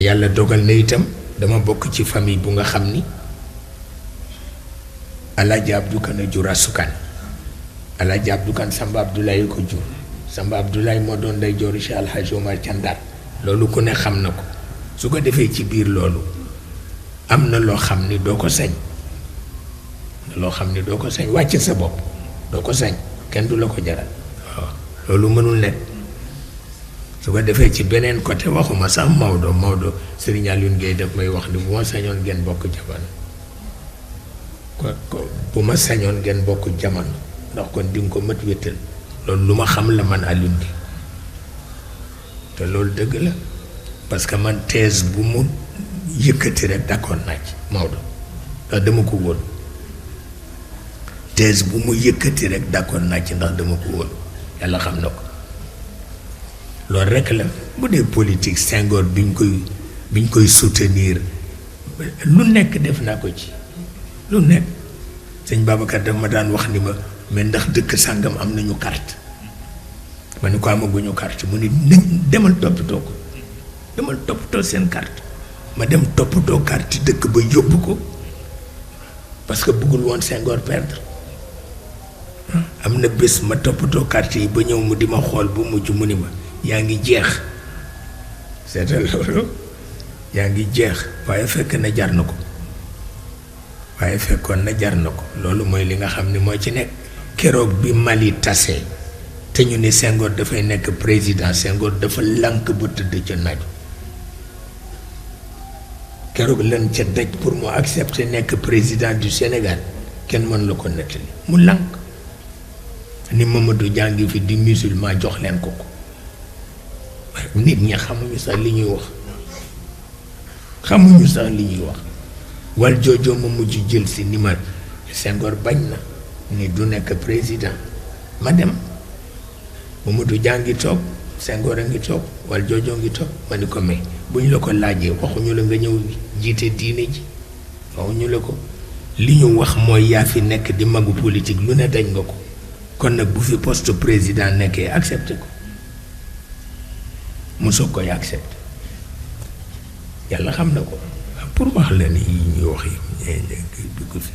yàlla dogal na itam dama bokk ci famille bu nga xam ni Alaaji Abdou Kan a jur asukan Alaaji Abdou Kan Samba Abdoulaye ko jur Samba Abdoulaye moo doon day jooru Cheikh Alhaji Omar ca Ndar loolu ku ne xam na ko su ko defee ci biir loolu am na loo xam ni doo ko sañ loo xam ni doo ko sañ wàcc sa bopp doo ko sañ kenn du la ko jaral waaw loolu mënul nekk su ko defee ci beneen côté waxuma sax Maodo Serigne Alioune Gueye daf may wax ni bu ma sañoon ngeen bokk jamono ko bu ma sañoon ngeen bokk jamono ndax kon di nga ko mët wéttal loolu lu ma xam la man Alioune Gueye te loolu dëgg la parce que man thèse bu mu yëkkati rek d'accord naa ci Maodo ndax dama ko wóolu thèse bu mu yëkkati rek d'accord naa ci ndax dama ko wóolu yàlla xam na ko loolu rek la bu dee politique Senghor biñ koy soutenir lu nekk def naa ko ci lu nekk sëñ Babacar daf ma daan wax ni ma mais ndax dëkk sàngam am nañu carte ma ni ko amaguñu carte mu ni demal toppatoo ko demal toppatoo seen carte ma dem toppatoo carte dëkk ba yóbbu ko parce que bëggul woon Senghor perdre am na bés ma toppatoo carte yi ba ñëw mu di ma xool bu mujj mu ni ma yaa ngi jeex seetal loolu yaa ngi jeex waaye fekk na jar na ko waaye fekkoon na jar na ko loolu mooy li nga xam ni moo ci nekk keroog bi Mali tasee te ñu ni Senghor dafay nekk président Senghor dafa lànk ba tëdd ca naaj keroog lan ca daj pour mu accepter nekk président du Sénégal kenn mën la ko nettali mu lànk ni Mamadou jàngi fi di musulman jox leen ko nit ñi xamuñu sax li ñuy wax xamuñu sax li ñuy wax wal joojoo ma mujj jël si ni ma Senghor bañ na ni du nekk président ma dem Mamadou jàngi toog Senghor a ngi toog wal joojoo ngi toog ma ni ko may bu ñu la ko laajee waxuñu la nga ñëw jiite diine ji waxuñu la ko li ñu wax mooy yaa fi nekk di magu politique lu ne dañ nga ko kon nag bu fi poste président nekkee accepté ko mu soog koy accepté yàlla xam na ko pour wax la ni yi ñuy wax yi du ko fi